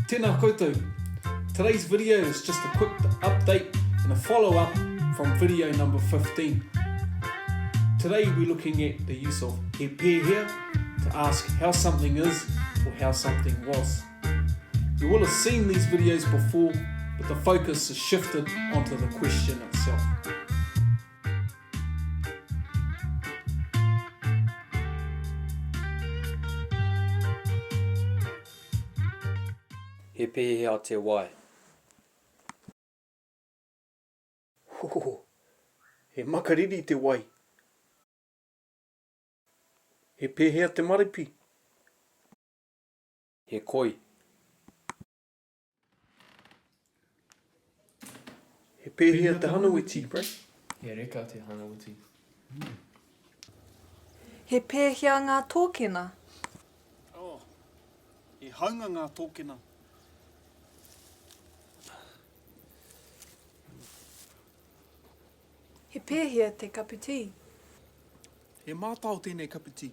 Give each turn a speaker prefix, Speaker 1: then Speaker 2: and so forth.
Speaker 1: Tēnā koutou. Today's video is just a quick update and a follow-up from video number 15. Today we're looking at the use of he pēhea to ask how something is or how something was. You will have seen these videos before, but the focus is shifted onto the question itself.
Speaker 2: He pēhea te wai?
Speaker 1: Hohoho, he makariri te wai. He pēhea te maripi?
Speaker 2: He koi.
Speaker 1: He pēhea te hanawiti, bro?
Speaker 3: He reka te hanawiti.
Speaker 4: He pēhea ngā tōkena?
Speaker 1: Oh, he haunga ngā tōkena.
Speaker 4: He pēhea te kapu tī?
Speaker 1: He mātao tēnei kapu tī.